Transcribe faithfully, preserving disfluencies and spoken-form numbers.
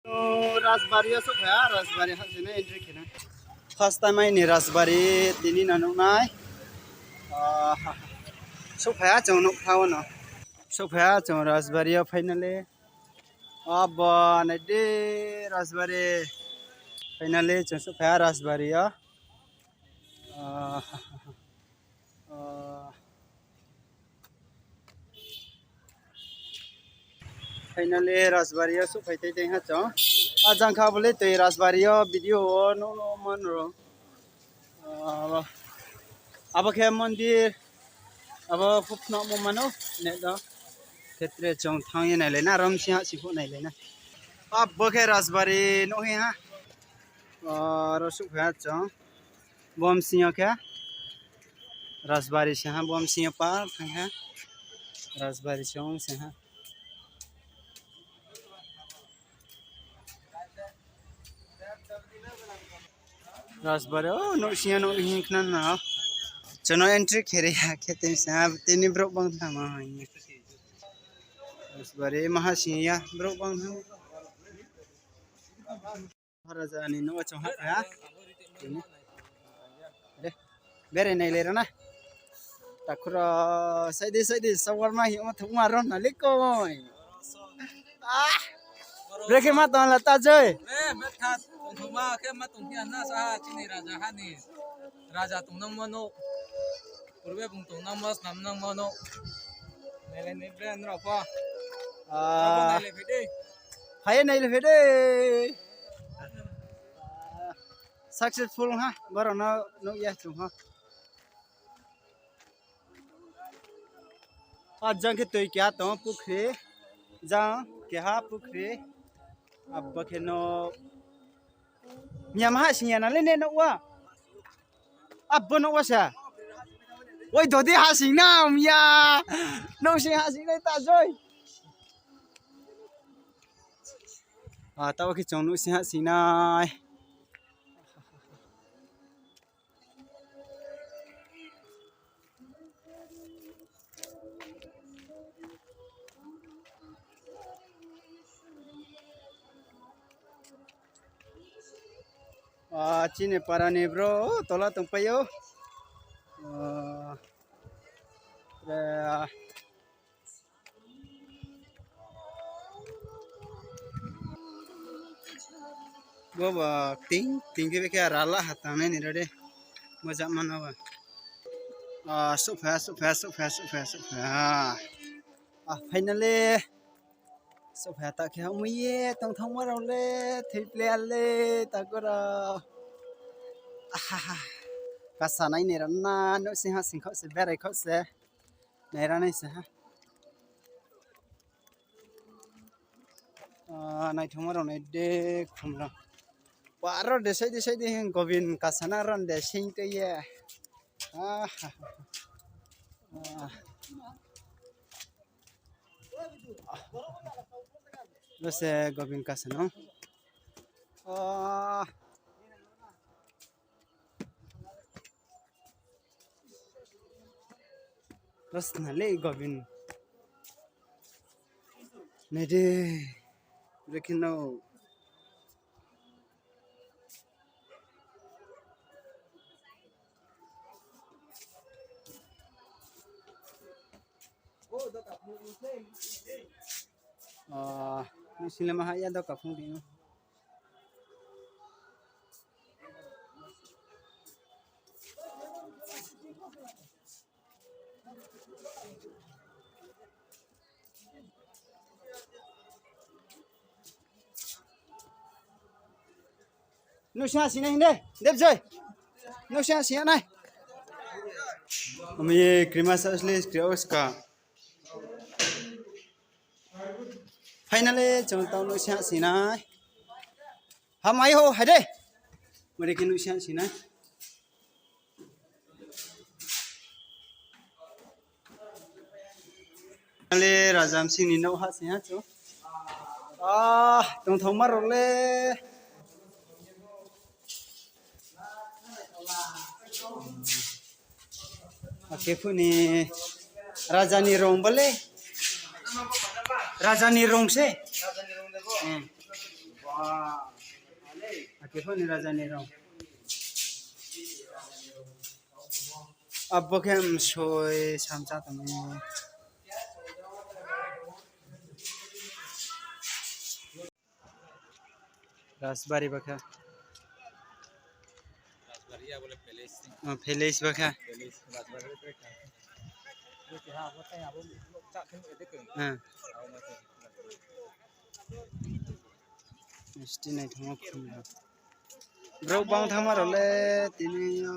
O, Rajbari yo souhphai ha, Rajbari ha sini entry khe nai. First time aini Rajbari tini no nuh nai. Ah, souhphai ha chung nouhkhla wo no. Souhphai ha chung Rajbari yo finally. Abo nai di Rajbari. Finally chung souhphai ha Rajbari yo. Ah, ah, finally Rajbari yo souhphai tei tei ha chung. A jang kha bo le tei Rajbari yo video wo nuh nuh man rao. Ah, abo khe mondir, abo phuphnamo mano, net do. Khetre chung thanng ye nailai na, aro bsing ha siphuh nailai na. Abo khe Rajbari nuh hi ha. Ah, aro souhphai ha chung. Bo bsing yo khe Rajbari se ha, bo bsing yo pa thanng ha. Rajbari se ong se ha. Rajbari, o, nouhsing yo nuh hing khna na. Chung no entry khe ri ya khe tini sa, tini brouh bang thanng ma hing. Rajbari maha sing ya, brouh bang thanng. Maharaja ni nouh wo chung hah ya. Bere nailai ra na. Takhu rao, saidi, saidi, sawarma hingmo thungma rom na le koi. Ah! Brekhe ma tong la ta joi. Eh, metha tongthoma khe ma tong ya na sa chini raja ha ni. Raja tongnangmo nouh. Purbe bung tongnangmo, snamnangmo nouh. Nailai ni brand rao pho. Ah. Nailai phai di. Phai ye nailai phai di. Successful ha, borok no nuh ya chung ha. A jang khe tui keha tong, pukhri. Jang keha pukhri. Abo khe no. Miya ma ha sing ya na le ne nouh wa. Abo nouh wa sa. Oi, dodi ha sing na, miya. Nouh sing ha sing nai ta joi. Ah, tabo khe chung nouh sing ha sing nai. Ah, chini para ni bro, tola tongpai ou. Ah, eh, Bo ba ting, ting khe bekhe rala ha tangnai ni rade. Mojak mano ba. Ah, souhphai, souhphai, souhphai, souhphai, souhphai. Ah, finally. Souhphai ta khe hamui ye, tongthangma rao le, thoi player le, takhu rao. Ahaha. Kasa nai ni rana, nouh sing ha sing khaoh se, berai khaoh se. Naira nai se ha. Ah, naithoma rao nai de khum rao. Ba aro de side de side de hing Gobin Kasana ron de sing tei ye. Ah, ah. Bo se Gobin Kasana. Ah. Rasna le Gobin. Nai de. Brekhe no. Ah, nung sile ma ha ya doka phung di no. Nung sing ha sing nai hing de, Debjoy. Nung sing ha sing nai. Ami krima sa sle skri oska. Finally, chung tau nouh sing ha sing nai. Hamai ho, hai de. Mari khe nouh sing ha sing nai. Finally, Raja Msing ni nouh ha sing ha chung. Ah, tongthangma rao le. Akhe phu ni raja ni rong bale. Raja ni rong se. Hmm. Akhe pho ni raja ni rao. Abo khe msoi samcha tongmo. Rajbari bakha. Palace bakha. Misti naithangmo khum. Brouh bang thanngma rao le tini yo.